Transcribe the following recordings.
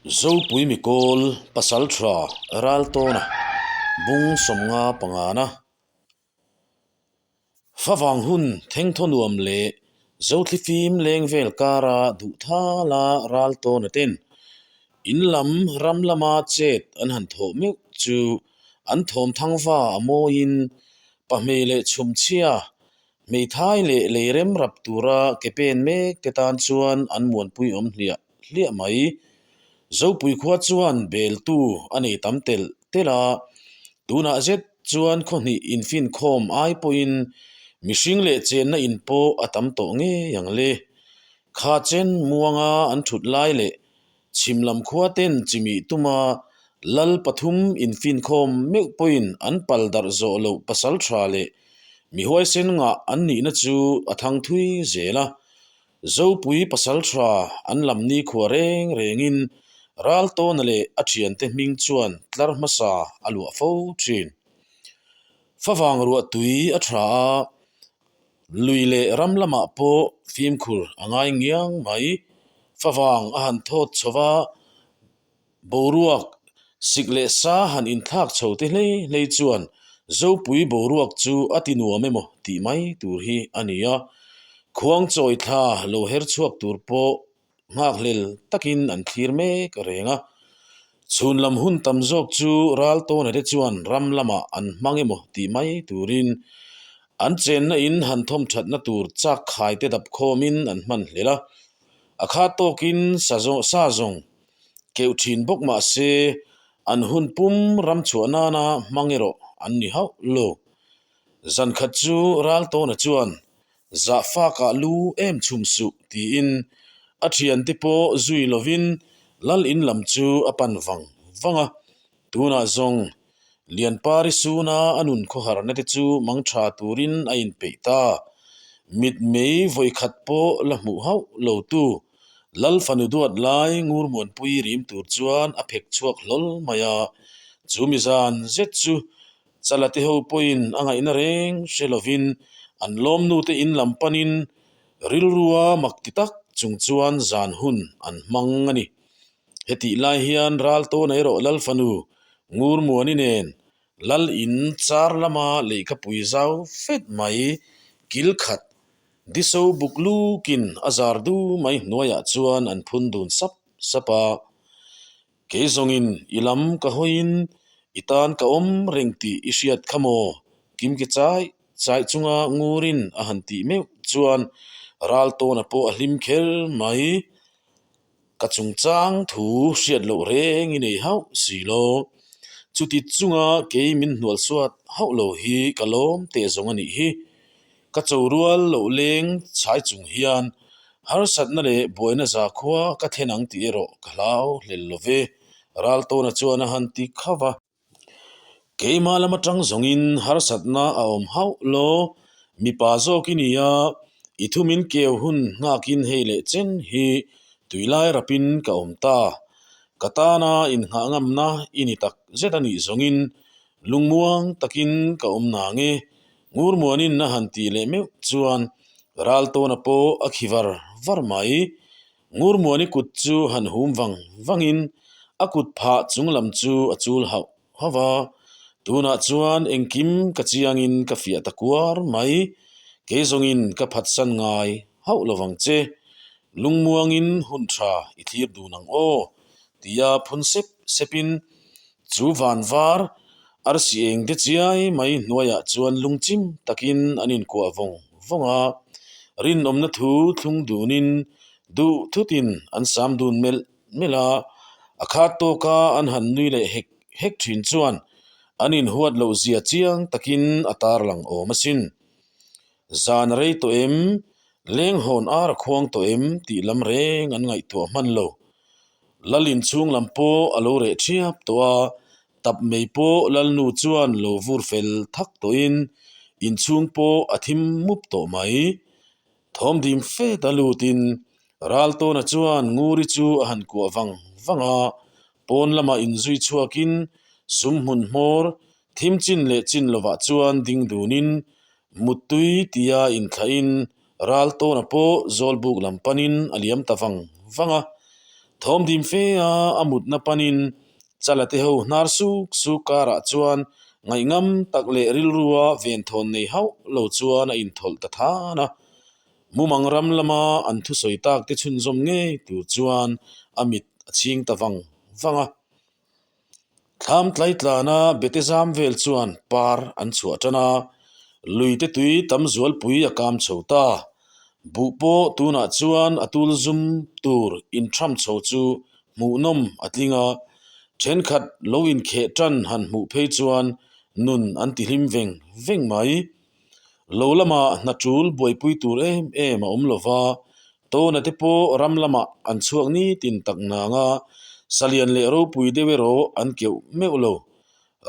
Zopui mikawl pasal tha Raltawna bung 50 pangana Favang hun thengthaw nuam leh Zothlifim leng vel kara duh thala Raltawna ten in lam ram lama chet an han thawh meuh chu an thawm thangva a mawiin pahmei leh chhumchhia Hmeithai leh lei rem rap tura ke pen mek te tan chuan an muanpui awm hliah hliah mai. Zopui khua chuan beltu a nei tam telh telh a, tunah zet chuan khaw hnih infinkhawm ai pawhin mihring leh chenna in pawh a tam tawh ngei ang le. Kha chen muanga an thut lai leh Chhim lam khua ten chimih tuma lal pathum infinkhawm meuh pawhin an pal darh zawh loh pasal tha leh mi huaisen ngah an nihna chu a thang thui zel a. Zopui pasal tha an lam nikhua reng rengin Raltawna leh a thiante hming chuan tlar hmasa a luah fo thin. Favang ruah tui a tha a, Lui leh ram lamah pawh fimkhur a ngai ngiang mai. Favang a han thawt chho va, boruak sik leh sa han inthlak chho te hlei hlei chuan Zopui boruak chu a ti nuam emaw tih mai tur hi a ni a. Khuangchawi thla lo her chhuak tur pawh Nghakhlel takin an thlir mek reng a. Chhun lam hun tam zawk chu Raltawna te chuan ram lamah an hmang emaw tih mai turin an chenna in han thawm thatna tur chak khai te dap khawmin an hman hlel a. A khat tawkin sa zawng keuh thin bawk mah se an hun pum ram chhuah nana hmang erawh an ni hauh lo. Zan khat chu Raltawna chuan Zahfakah lu em chhum suh tiin a thiante pawh zui lovin lal in lam chu a pan vang vang a. Tunah zawng Lianpari suna a nun khawharna te chu mang tha turin a inpeih ta. Mitmei vawikhat pawh la hmuh hauh lo tu Lal fanu duat lai Ngurmuanpui rim tur chuan a phek chhuak hlawl mai a. Chu mizan zet chu Chala te ho pawhin a ngaihna reng hre lovin an lawmnute in lam panin rilrua mak ti tak chung chuan zan hun an hmang a ni. Hetih lai hian Raltawna erawh Lal fanu Ngurmuani nen Lal in char lama lehkhapui zau fet mai kil khat diso buk lukin a zar du mai hnuaiah chuan an phun dun sap sap a. Kei zawngin i lam ka hawiin i tan ka awm reng tih i hriat kha maw? Kimki chai chai chunga ngurin a han tih meuh chuan Raltawna pawh a hlim kher mai. Ka chungchang thu hriat loh reng i nei hauh si lo. Chuti chunga kei min hnualsuat hauh lo hi ka lawm teh zawng a nih hi. Ka cho rual loh leng chhai chung hian harsatna leh buaina zakhua ka thlen ang tih erawh ka hlau hlel lo ve, Raltawna chuan a han ti khauh a. Keimah lam atang zawngin harsatna a awm hauh lo, mipa zawk i ni a, i thu min keu hun nghakin hei leh chen hi tuilai rapin ka awm ta. Ka tana inngah ngamna i ni tak zet a nih zawngin lungmuang takin ka awm nang e, Ngurmuanin a han tih leh meuh chuan Raltawna pawh a khi var var mai. Ngurmuani kut chu han hum vang vangin a kut phah chung lam chu a chul hauh hauh a. Tunah chuan engkim ka chiangin ka fiah ta kuar mai. Kei zawngin ka phatsan ngai hauh lovang che. Lungmuangin hun tha i thlir dun ang aw, tia phun sep sepin Chu van var, arsi eng de chiai mai hnuaiah chuan lungchim takin an inkuah vawng vawng a, rinawmna thu thlung dunin duh thutin an sam dun melh melh a, a khat tawka an han nui leh hek hek thin chuan an inhuat loh zia chiang takin a tarlang awm asin. Zan a rei tawh em? Lenghawn ar a khuang tawh em? tih lam reng an ngaihtuah hman lo. Lal inchhung lam pawh a lo reh thiap tawh a, tap mai pawh Lalnu chuan lo vur fel thak tawhin inchhung pawh a thim mup tawh mai. Thawmdim fet a lutin Raltawna chuan Nguri chu a han kuah vang vang a, pawn lamah inzui chhuakin sumhmun hmawr thim chin leh chin lovah chuan ding dunin Muttui tia inthlahin Raltawna pawh Zawlbuk lam panin a liam ta vang vang a. Thawm dim fe a a mutna panin Chala te ho hnar suk suk karah chuan ngaihngam tak leh rilrua venthawn nei hauh lo chuan a inthawlh ta than a. Mumang ram lama an thusawi tak te chhunzawm ngei tur chuan a mit a chhing ta vang vang a. Thlam tlaitlana bete zam vel chuan par an chhuah tan a, luite tui tam zualpui a kam chho ta. Buh pawh tunah chuan a tul zum tur inthram chho chu hmuhnawm a tling a, thenkhat lo inkheh tan han hmuh phei chuan nun an ti hlim veng veng mai. Lo lamah hna tul buaipui tur em em a awm lo va, Tawna te pawh ram lamah an chhuak nitin tak nang a, salian leh ropui deuh erawh an keuh meuh lo.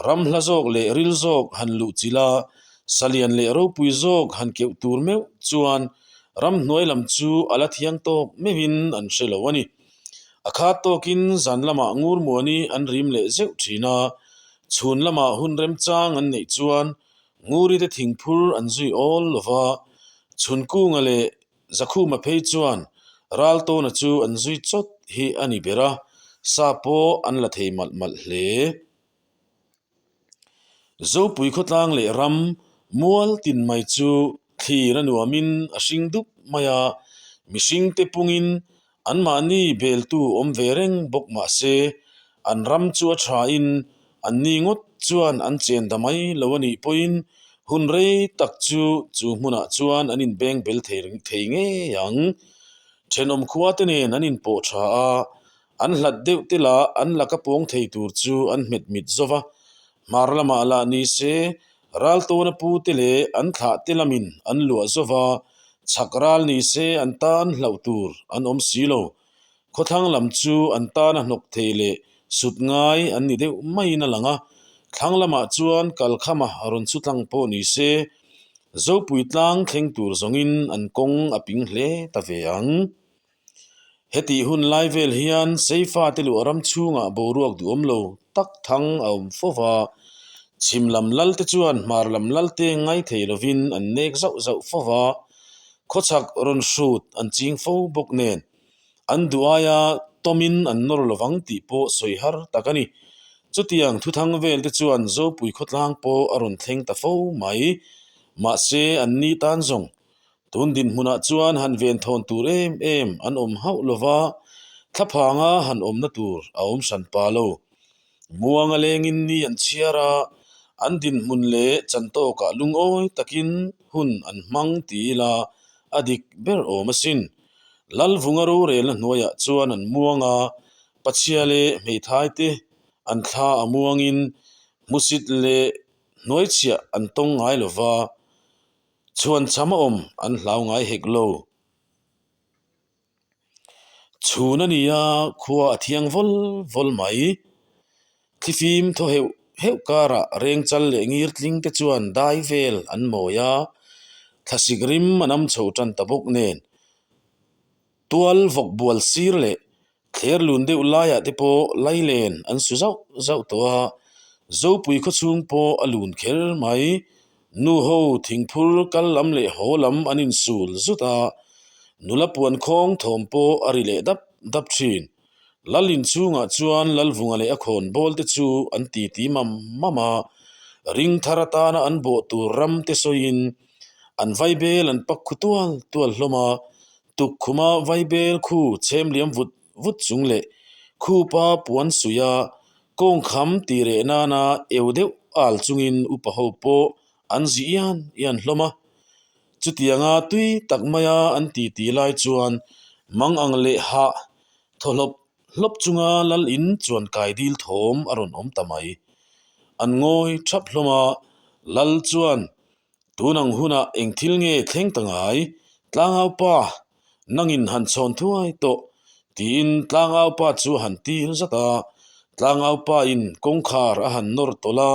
Ram hla zawk leh ril zawk han luh chilh a, salian leh ropui zawk han keuh tur meuh chuan ramhnuai lam chu a la thiang tawk meuhin an hre lo a ni. A khat tawkin zan lamah Ngurmuani an rim leh zeuh thin a, chhun lamah hun remchang an neih chuan Ngurite thingphur an zui awl lo va, Chhunkunga leh Zakhuma phei chuan Raltawna chu an zui chawt hi a ni ber a, sa pawh an la thei malh malh hle. Zopui khawtlang leh ram mual tin mai chu thlir a nuamin a hring dup mai a, mihringte pungin Anmahni beltu awm ve reng bawk mah se, an ram chu a thain anni ngawt chuan an chen ta mai lo a nih pawhin hun rei tak chu chu hmunah chuan an inbeng bel thei thei ngei ang. Thenawm khua te nen an inpawh tha a, an hlat deuh te lah an laka pawng thei tur chu an hmet mit zo va, hmar lamah lah ni se Raltawna pute leh an thlah te lamin an luah zo va, chhak ral ni se an tan hlauh tur an awm si lo. Khawthlang lam chu an tana hnawk thei leh sut ngai an ni deuh maiin a lang a, thlang lamah chuan kalkhama rawn chhu tlang pawh ni se, Zopui tlang thleng tur zawngin an kawng a ping hle ta ve ang. Hetih hun lai vel hian Seifa te luah ram chhungah boruak duhawm lo tak thang a awm fo va, chhim lam lal te chuan hmar lam lal te ngai thei lovin an nek zauh zauh fo va, khawchhak rawn hrut an ching fo bawk nen an duh aia tawmin an nawr lovang tih pawh sawi har tak a ni. Chutiang thuthang vel te chuan Zopui khawtlang pawh a rawn thleng ta fo mai. Mahse an ni tan zawng Tun dinhmunah chuan han venthawn tur em em an awm hauh lo va, thlaphanga han awmna tur a awm hran pa lo. Muanga lengin ni an chhiar a, an dinhmun leh chantawkah lungawi takin hun an hmang ti ila a dik ber awm asin. Lalvunga rorelna hnuaiah chuan an muang a, pachhia leh hmeithai te an thla a muangin hmusit leh hnuaichhiah an tawng ngai lo va. Chhuan cham a awm an hlau ngai hek lo. Chhun a ni a, khua a thiang vawl vawl mai. Thlifim thaw heuh heuh karah rengchal leh ngir tling te chuan dai vel an mawi a, thlasik rim a nam chho tan ta bawk nen. Tual vawk bual sir leh thler lun deuh laiah te pawh lailen an su zauh zauh tawh a, Zopui khawchhung pawh a lun kher mai. Nu ho thingphur kal lam leh haw lam an insul zut a, nula puan khawng thawm pawh a ri leh dap dap thin. Lal inchhungah chuan Lalvunga leh a khawn bawl te chu an titi mam mam a, ring thar atana an bawh tur ram te sawiin an vaibel an pak khu tual tual hlawm a, Tukkhuma vaibel khu chhem liam vut vut chung leh khupa puan suih a, kawngkham tih reh nana eu deuh al chungin upa ho pawh an zi ian ian hlawm a. Chutianga tui tak maia an titi lai chuan mang ang leh hah thaw hlawp hlawp chunga lal in chuan kai dil thawm a rawn awm ta mai. An ngawi thap hlawm a, lal chuan Tun ang hunah eng thil nge thleng ta ngai? Tlangau pa, nangin han chhawn thuai tawh, tiin Tlangau pa chu a han tir zat a. Tlangau pa in kawngkhar a han nawr tawlh a,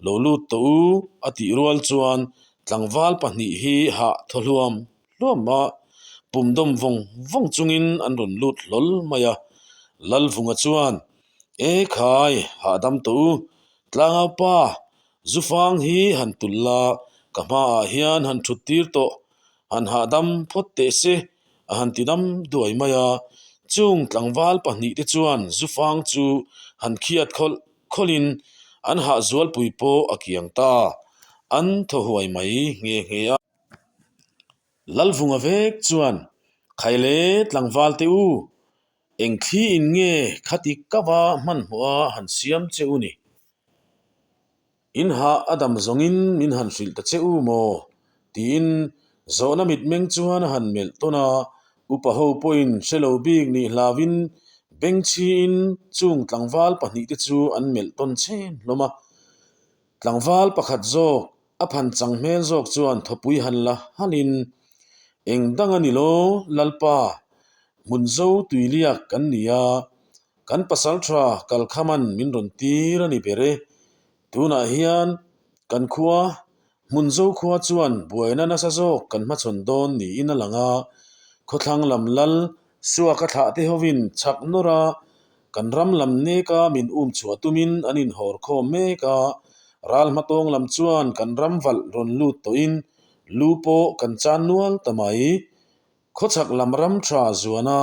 Lo lut tawh u, a tih rual chuan tlangval pahnih hi hah thaw hluam hluam a, pum dawm vawng vawng chungin an rawn lut hlawl mai a. Lalvunga chuan, E khai, hahdam tawh u, Tlangau pa, Zufang hi han tulh la, ka hmaah hian han thut tir tawh, han hahdam phawt teh se, a han ti dam duai mai a. Chung tlangval pahnihte chuan zufang chu han khiat khawlh khawlhin an hahzualpui pawh a kiang ta. An thaw huai mai nghe nghe a. Lalvunga vek chuan, Khaile tlangval te u, eng thli in nge khati kava hmanhmawh a han siam che u ni? In hah a dam zawngin min han hrilh ta che u maw? tiin zawhna mitmeng chuan a han melh tawn a, upa ho pawhin hre lo bik nih hlauhin bengchhiin chung tlangval pahnihte chu an melh tawn chhen hlawm a. Tlangval pakhat zawk a phan chang hmel zawk chuan thawpui han la halhin, Eng dang a ni lo, Lalpa, hmun zo tuiliak kan ni a, Kan pasal tha kalkhaman min rawn tir a ni ber e. Tunah hian kan khua, Hmunzo khua chuan buaina nasa zawk kan hmachhawn dawn niin a lang a. Khawthlang lam lal Suaka thlah te hovin chhak nawr a, kan ram lam neka min um chhuah tumin an inhawr khawm mek a. Ral hmatawng lam chuan kan ram valh rawn lut tawhin lu pawh kan chan nual ta mai. Khawchhak lam ram tha zuana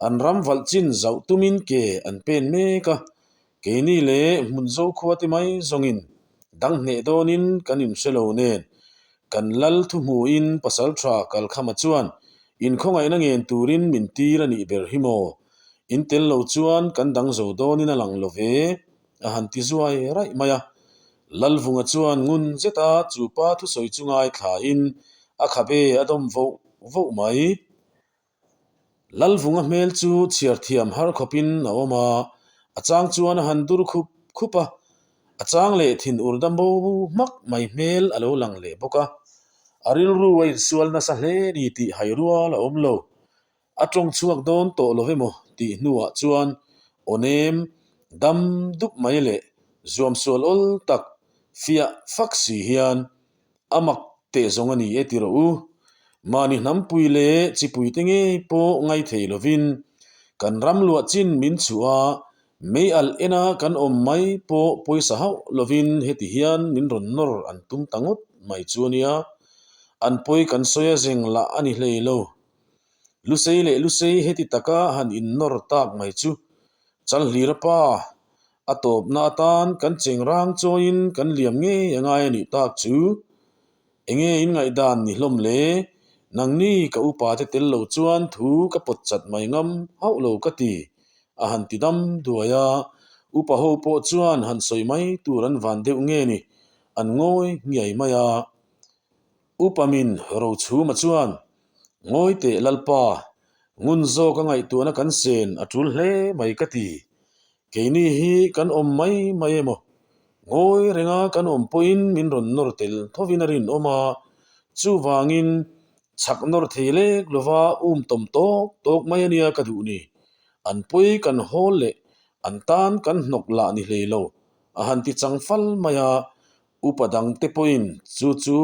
an ram valh chin zauh tumin ke an pen mek a, keini leh hmun zokhua te mai zawngin dang hneh dawnin kan inhre lo nen kan lal thu hmuhin pasal tha kalkhama chuan inkhawngaihna ngen turin min tir a nih ber hi maw? In tel lo chuan kan dang zo dawnin a lang lo ve a han ti zuai raih mai a. Lalvunga chuan ngun zeta chu pa thusawi chu ngaithlain a khabe a dawm voh voh mai. Lalvunga hmel chu chhiar thiam har khawpin a awm a, a chang chuan a han dur khup khup a, a chang leh thin ur dam bo hmak mai hmel a lo lang leh bawk a. A rilru a insual nasa hle ni tih hai rual a awm lo. A tawng chhuak dawn tawh lo emaw tih hnuah chuan aw nem dam dup mai leh zuam sual awl tak fiah fak si hian a mak teh zawng a ni e ti rawh u. Mahni hnampui leh chipui te ngei pawh ngai thei lovin kan ram luah chin min chhuah a, mei alh ena kan awm mai pawh pawisa hauh lovin heti hian min rawn nawr an tum ta ngawt mai chu a nia. An pawi kan sawi a zeng lah a ni hlei lo. Lusei leh Lusei heti taka han innawr tak mai chu Chalhlira pa a tawpna atan kan cheng rang chawiin kan liam ngei a ngai a nih tak chu. Enge in ngaihdan ni hlawm le? Nangni ka upa te tel lo chuan thu ka pawt chat mai ngam hauh lo ka ti a han ti dam duai a, upa ho pawh chuan han sawi mai tur an van deuh nge ni an ngawi ngiai mai a. Upa min Rochhuma chuan, Ngawi teh Lalpa, ngun zawk a ngaihtuahna kan sen a tul hle mai ka ti. Keini hi kan awm mai mai emaw? Ngawi renga kan awm pawhin min rawn nawr tel thovin a rinawm a, chuvangin chhak nawr thei lek lova um tawm tawk tawk mai a nia ka duh ni. An pawi kan hawl leh an tan kan hnawk lah ni hlei lo, a han ti chang fal mai a, Upa dangte pawhin chu chu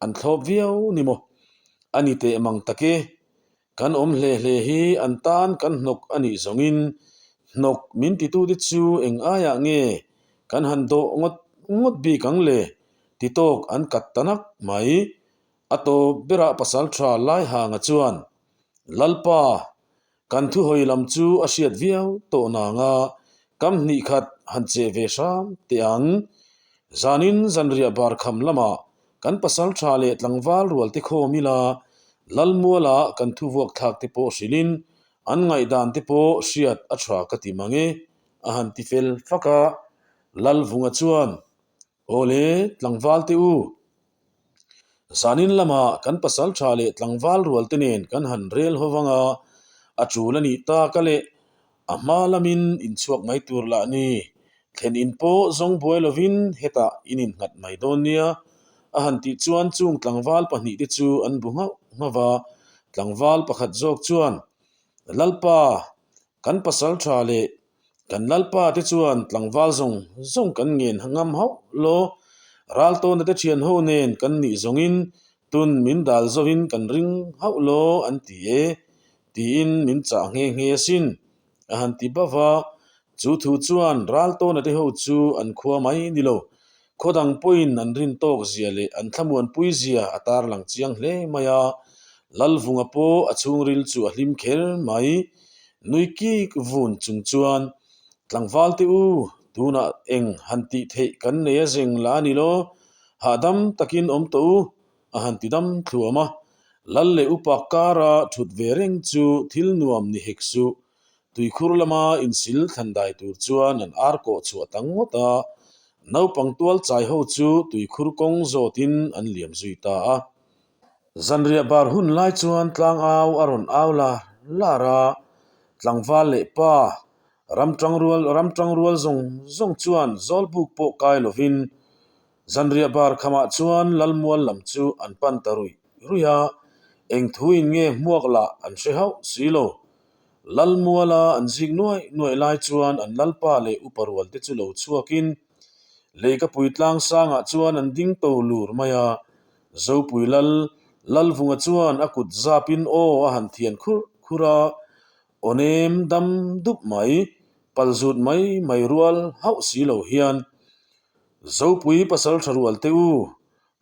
an thlawp viau ni maw? A ni teh mang tak e. Kan awm hle hle hi an tan kan hnawk a nih zawngin hnawk min titute chu eng aiah nge kan han dawh ngawt ngawt bik ang le? Ti tawk an kat ta nak mai. A tawp berah pasal tha Laihanga chuan, Lalpa, Kan thuhawi lam chu a hriat viau tawh nanga kam hnih khat han che ve hram teh ang. Zanin zanriah bar kham lamah kan pasal tha leh tlangval rual te khawm ila Lalmuala kan thuvuak thlak te pawh hrilhin an ngaihdan te pawh hriat a tha ka ti mang e a han ti fel fak a. Lalvunga chuan Awle, tlangval te u. Zanin lamah kan pasal tha leh tlangval rual te nen kan han rel ho vang a, a tul a nih tak a leh a hma lamin inchhuak mai tur lah ni. Thlen in pawh zawng buai lovin hetah in innghat mai dawn nia. A han tih chuan chung tlangval pahnihte chu an bu nghauh nghauh va, tlangval pakhat zawk chuan, Lalpa, kan pasal tha leh Kan Lalpa te chuan tlangval zawng zawng kan ngen ngam hauh law. Raltawna te thian ho nen kan nih zawngin tun min dal zawin kan ring hauh law an ti e, tiin min chah nghe nghe asin, a han ti bauh a. Chu thu chuan Raltawna te ho chu an khua mai ni lo. Khaw dang pawhin an rin tawk zia leh an thlamuanpui zia a tarlang chiang hle mai a. Lalvunga pawh a chhungril chu a hlim kher mai. Nui kik vun chung chuan, Tlangval te u, tunah eng han tih theih kan nei a zeng la a ni law, hahdam takin awm tawh u, a han ti dam thluam a. Lal leh upa kara thut ve reng chu thil nuam ni hek suh. Tuikhur lama insil thlan dai tur chuan an ar kawh chhuah ta ngawt a, naupang tual chai ho chu tuikhur kawng zawtin an liam zui ta a. Zanriah bar hun lai chuan tlangau a rawn au lar lar a, tlangval leh pa ramtangrual ramtangrual zawng zawng chuan zawlbuk pawh kai lovin zanriah bar khamah chuan Lalmual lam chu an pan ta ruih ruih a, eng thuin nge hmuak lah an hre hauh si lo. Lalmuala an zik nuaih nuaih lai chuan an lalpa leh upa rual te chu lo chhuakin leikapui tlang sangah chuan an ding to lur mai a, Zopui Lal, Lalvunga chuan a kut zapin aw a han thian khurh khurh a, aw nem dam dup mai, pal zut mai mai rual hauh si lo hian, Zopui pasal tha rual teh u,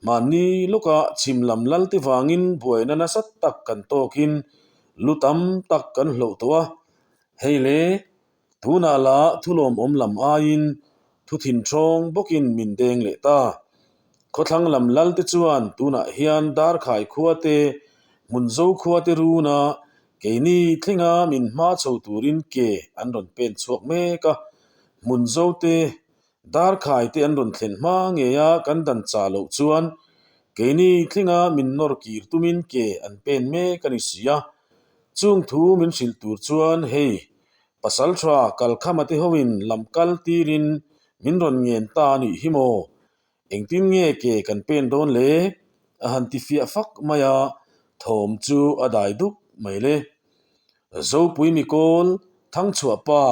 mahni lawkah chhim lam lal te vangin buaina nasa tak kan tawkin lu tam tak kan hloh tawh a, hei le, Tunah lah thulawmawm lam aiin thu thinthawng bawkin min deng leh ta. Khawthlang lam lal te chuan tunah hian Darkhai khua te, Hmunzo khua te runa keini thlenga min hma chho turin ke an rawn pen chhuak mek a. Hmunzo te, Darkhai te an rawn thlen hma ngeia kan dan chah loh chuan keini thlenga min nawr kir tumin ke an pen mek a ni si a. Chung thu min hrilh tur chuan hei Pasal tha kalkhama te hoin lam kal tirin min rawn ngen ta a nih hi maw? Engtin nge ke kan pen dawn le? A han ti fiah fak mai a, thawm chu a dai dup mai le. Zopui mikawl, Thangchhuah pa,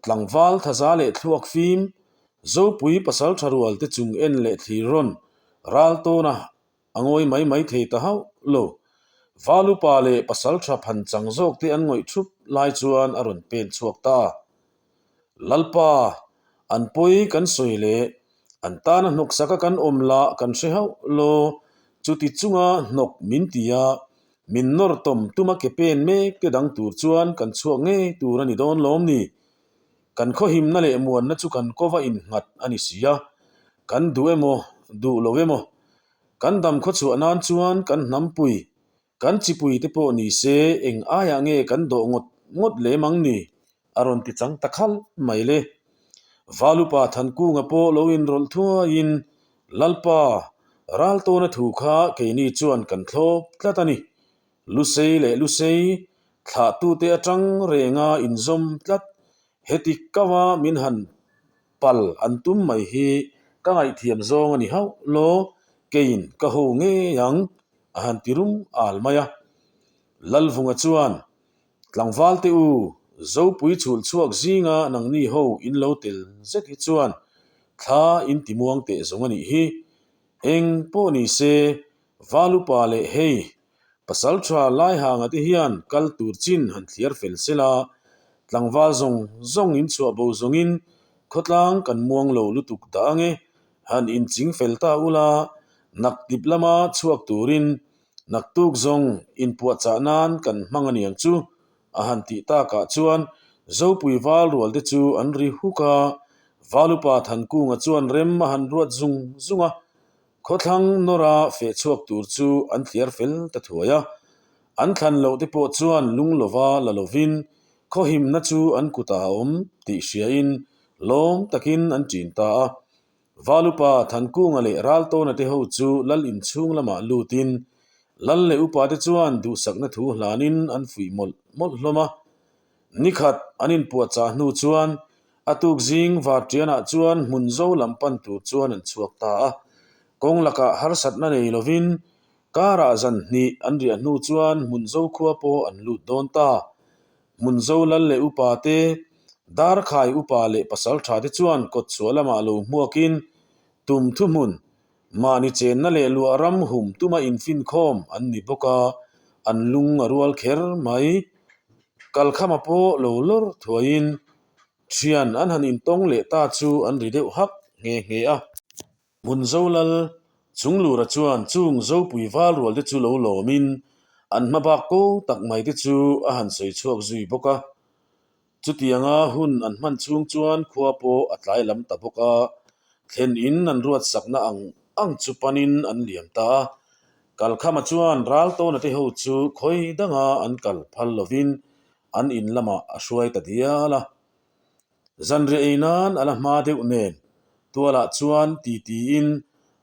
tlangval thaza leh thluak fim, Zopui pasal tha rual te chung en leh thlir rawn ral tawn a A ngawi mai mai thei ta hauh lo. Valupa leh pasaltha phan chang zawk te an ngawih thup lai chuan a rawn pen chhuak ta. Lalpa, an pawi kan sawi leh an tana hnawksaka kan awm lah kan hre hauh lo, chuti chunga hnawk min ti a, min nawr tawm tuma ke pen mek te dang tur chuan kan chhuak ngei tur a ni dawn lawm ni? Kan khawhimna leh muanna chu kan kova innghat a ni si a, kan duh emaw, duh lo emaw, kan dam khawchhuah nan chuan kan hnampui, kan chipui te pawh ni se eng aiah nge kan dawh ngawt ngawt lem ang ni? a rawn ti chang ta khalh mai le. Valupa Thankunga pawh lo inrawlh thuaiin, Lalpa, Raltawna thu kha keini chuan kan thlawp tlat a ni. Lusei leh Lusei thlahtute atang renga inzawm tlat heti kava min han pal an tum mai hi ka ngaihthiam zawng a ni hauh law, keiin ka ho ngei ang a han ti rum al mai a. Lalvunga chuan, Tlangval te u, Zopui chhul chhuak zinga nangni ho in lo tel zet hi chuan thla in ti muang teh zawng a nih hi. Eng pawh ni se, Valupa leh hei, pasal tha Laihanga te hian kal tur chin han thliar fel sela, tlangval zawng zawng in chhuah bo zawngin khawtlang kan muang lo lutuk dah ange, han inching fel ta ula, naktip lama chhuak turin naktuk zawng inpuahchah nan kan hmang aniang chu a han tih takah chuan Zopui val rual te chu an ri huk a, Valupa Thankunga chuan rem a han ruat zung zung a, Khawthlang nawra feh chhuak tur chu an thliar fel ta thuai a, an thlan loh te pawh chuan lung lova la lovin khawhimna chu an kutah a awm tih hriain lawm takin an ṭin ta a. Valupa Thankunga leh Raltawna te ho chu lal inchhung lamah lutin lal leh upa te chuan duhsakna thu hlanin an fuih mawlh mawlh hlawm a. Nikhat an inpuahchah hnu chuan a tuk zing Varṭianah chuan hmun zo lam pan tur chuan an chhuak ta a. Kawng lakah harsatna nei lovin karah zan hnih an riah hnu chuan hmun zo khua pawh an lut dawn ta. Hmun zo lal leh upa te, Darkhai upa leh pasalṭha te chuan kawtchhuah lamah lo hmuakin tum thuhmun Mahni chenna leh luah ram hum tuma infinkhawm an ni bawk a, an lung a rual kher mai. Kalkhama pawh lo lawr thuaiin thian an han intawng leh ta chu an ri deuh hak nghe nghe a. Hmunzo lal Chunglura chuan chung Zopui val rual te chu lo lawmin an hma bak ko tak mai te chu a han sawi chhuak zui bawk a. Chutianga hun an hman chhung chuan khua pawh a tlai lam ta bawk a, thlen in an ruatsakna ang ang chu panin an liam ta a. Kalkhama chuan Raltawna te ho chu khawi danga an kal phal lovin an in lamah a hruai ta dial a. Zanriah ei nan a la hma deuh nen tualah chuan titiin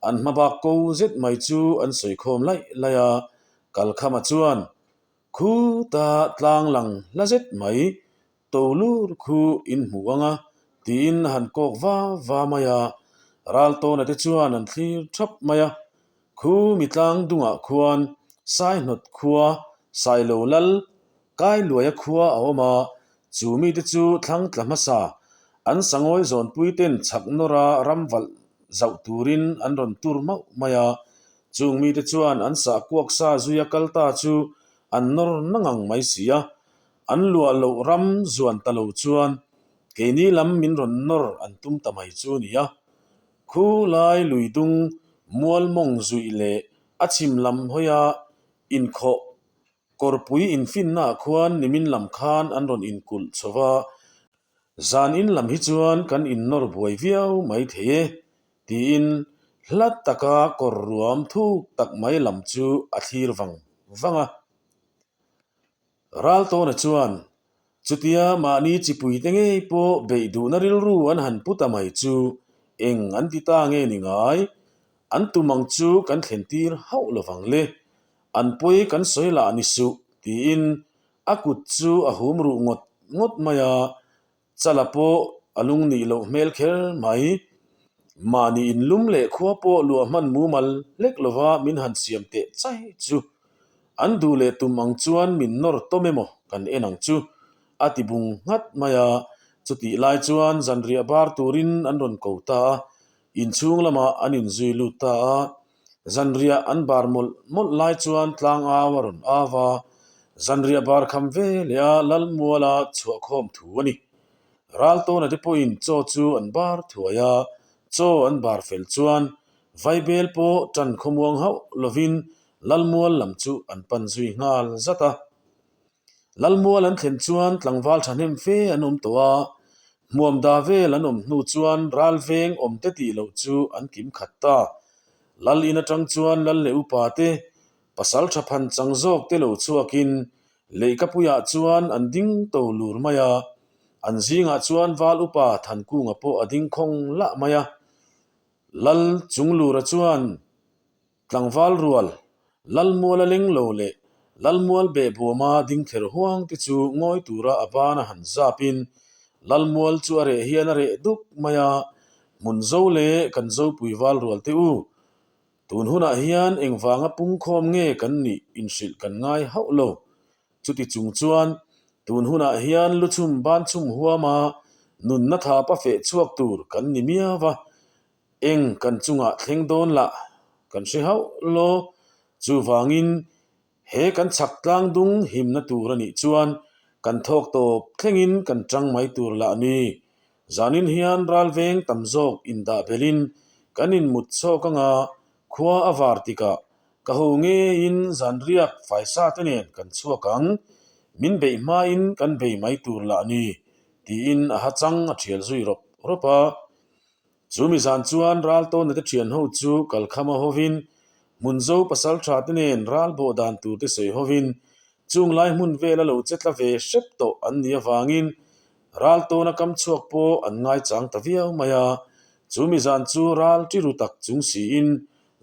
an hma bak ko zet mai chu an sawi khawm laih laih a, Kalkhama chuan Khuta tlang lang hla zet mai to lur khu in hmu ang a tiin a han kawk va va mai a, Raltawna te chuan an thlir thap mai a, khu mi tlang dungah khuan Saihnawt khua Sailo Lal Kailuaia khua a awm a, chu mite chu thlang tla hmasa an sangawi zawnpui ten chhak nawra ram valh zauh turin an rawn tur mauh mai a, Chung mite chuan an sah kuak sa zuia kal ta chu an nawr na ngang mai si a, an luah loh ram zuan ta lo chuan keini lam min rawn nawr an tum ta mai chu a ni a. Khu lai lui dung mual mawng zuih leh a chhim lam hawia inkhawh kawrpui infinnaah khuan nimin lam khan an rawn inkulh chho va, Zan in lam hi chuan kan innawr buai viau mai thei e, tiin hla taka kawr ruam thuk tak mai lam chu a thlir vang vang a. Raltawna chuan chutia mahni chipuite ngei pawh beih duhna rilru an han pu ta mai chu eng an ti ta nge ni ngai? An tum ang chu kan thlen tir hauh lovang le, an pawi kan sawi lah ni suh, tiin A kut chu a hum ruh ngawt ngawt mai a, chala pawh a lung nih loh hmel kher mai. Mahni inlum leh khua pawh luah hman mumal hlek lova min han siam teh chai chu. An duh leh tum ang chuan min nawr tawm emaw kan en ang chu, a ti bung nghat mai a. Chutih lai chuan zanriah bar turin an rawn ko ta a, Inchhung lamah an inzui lut ta a, zanriah an bar mawlh mawlh lai chuan tlang au a rawn au a, zanriah bar kham ve leh a Lalmuala chhuahkhawm thu a ni. Raltawna te pawhin chaw chu an bar thuai a, chaw an bar fel chuan Vaibel pawh tan khawmuang hauh lovin Lalmual lam chu an pan zui nghal zat a. Lalmual an thlen chuan tlangval thahnem fe an awm tawh a, hmuam da vel an awm hnu chuan ral veng awm te tih loh chu an kim khat ta. Lal in atang chuan lal leh upa te, pasal tha phan chang zawk te lo chhuakin leihkapuiah chuan an ding to lur mai a, an zingah chuan val upa Thankunga pawh a ding khawng lah mai a. Lal Chunglura chuan Tlangval rual, Lalmual a leng lo leh Lalmual behbuama ding ther huang te chu ngawi tura a ban a han zapin Lalmual chu a reh hian a reh duk mai a, hmun zo leh kan zopui val rual te u. Tun hunah hian engvanga pungkhawm nge kan nih inhrilh kan ngai hauh lo. Chuti chung chuan tun hunah hian luchhum banchhum huama nunna thapa feh chhuak tur kan ni miau va, Eng kan chungah thleng dawn lah kan hre hauh law. Chuvangin he kan chhak tlang dung himna tur a nih chuan kan thawk tawp thlengin kan tang mai tur lah a ni. Zanin hian ralveng tam zawk indah belhin kan inmut chhawk anga khua a var tikah ka ho ngeiin zanriak faisa te nen kan chhuak ang, min beih hmain kan bei mai tur lah a ni tiin a ha chang a thial zui rawp rawp a. Chu mi zan chuan Raltawna te thian ho chu kalkhama hovin Hmunzo pasaltha te nen ral bawh dan tur te sawi hovin chung lai hmun vel a lo che tla ve hrep tawh an nih avangin Raltawna kam chhuak pawh an ngaichang ta viau mai a. Chu mi zan chu ral ti ru tak chung siin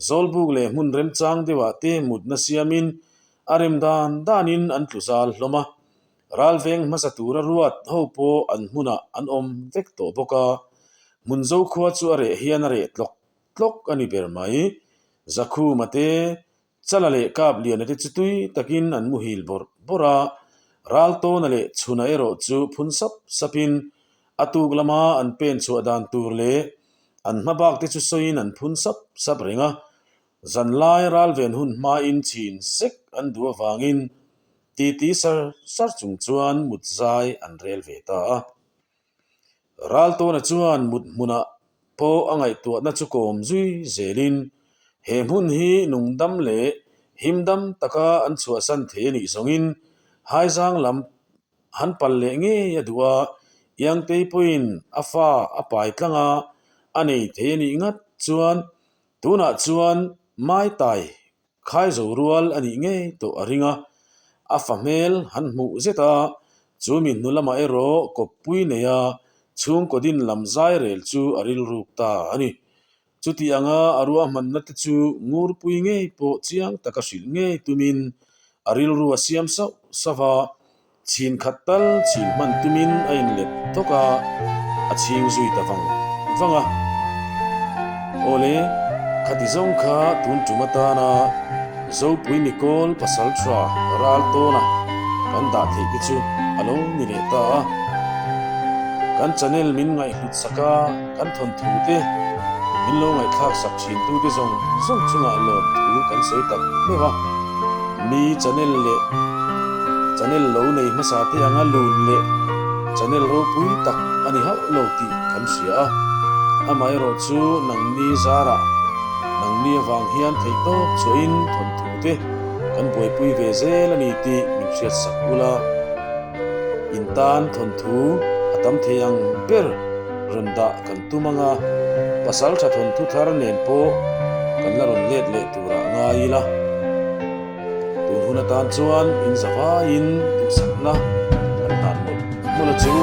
Zawlbuk leh hmun remchang deuhah te mutna siamin a rem dan danin an tlu zal hlawm a. Ral veng hmasa tura ruat ho pawh an hmunah an awm vek tawh bawk a, Hmunzo khua chu a reh hian a reh tlawk tlawk a ni ber mai. Zakhuma te, Chala leh Kapliana te chu tui takin an muhil bawrh bawrh a, Raltawna leh Chhuna erawh chu phun sap sapin a tuk lama an pen chhuah dan tur leh an hma bak te chu sawiin an phun sap sap reng a, Zanlai ralven hun hmain chhin sek an duh avangin titi sar sar chung chuan mut zai an rel ve ta a. Raltawna chuan mut hmunah pawh a ngaihtuahna chu kawm zui zelin he hmun hi nungdam leh himdam taka an chhuahsan thei a nih zawngin Haizang lam. han pal leh ngei a duh a, Iangtei pawhin a fa a pai tlang a, a nei thei a nih ngat chuan tunah chuan Maitai khai zo rual a nih ngei tawh a ring a, a fa hmel han hmuh zet a, chu mi hnu lamah erawh kawppui neia chhungkaw din lam zai rel chu a rilruk ta a ni. Chuti anga a ruahmanna te chu ngurpui ngei pawh chiang taka hrilh ngei tumin a rilru a siam sauh sauh a, chhin khat tal chhin hman tumin a inlet tawk a, a chhing zui ta vang vang a. Awle, khati zawng kha tun tum atana Zopui Mikawl pasal tha ral tawna kan dah theih te chu a lo ni leh ta a. Kan channel min ngaihhlut sak a. Kan thawnthu te min lo ngaihthlak sak thin tu te zawng zawng chungah lawmthu kan sawi tak meuh a. Mi channel leh channel lo nei hmasa te anga lun leh channel ropui tak a ni hauh lo tih kan hria a. Amaherawh chu nangni zarah nangni avang hian theihtawp chhuahin thawnthu te kan buaipui ve zel a ni tih min hriat sak ula. In tan thawnthu a tam thei ang ber. Rawn dah kan tum ang a, pasal tha thawnthu thar nen pawh kan la rawn let leh turah ngai ila. Tun hun atan chuan in zavaiin duhsakna kan hlan mawlh mawlh a chu.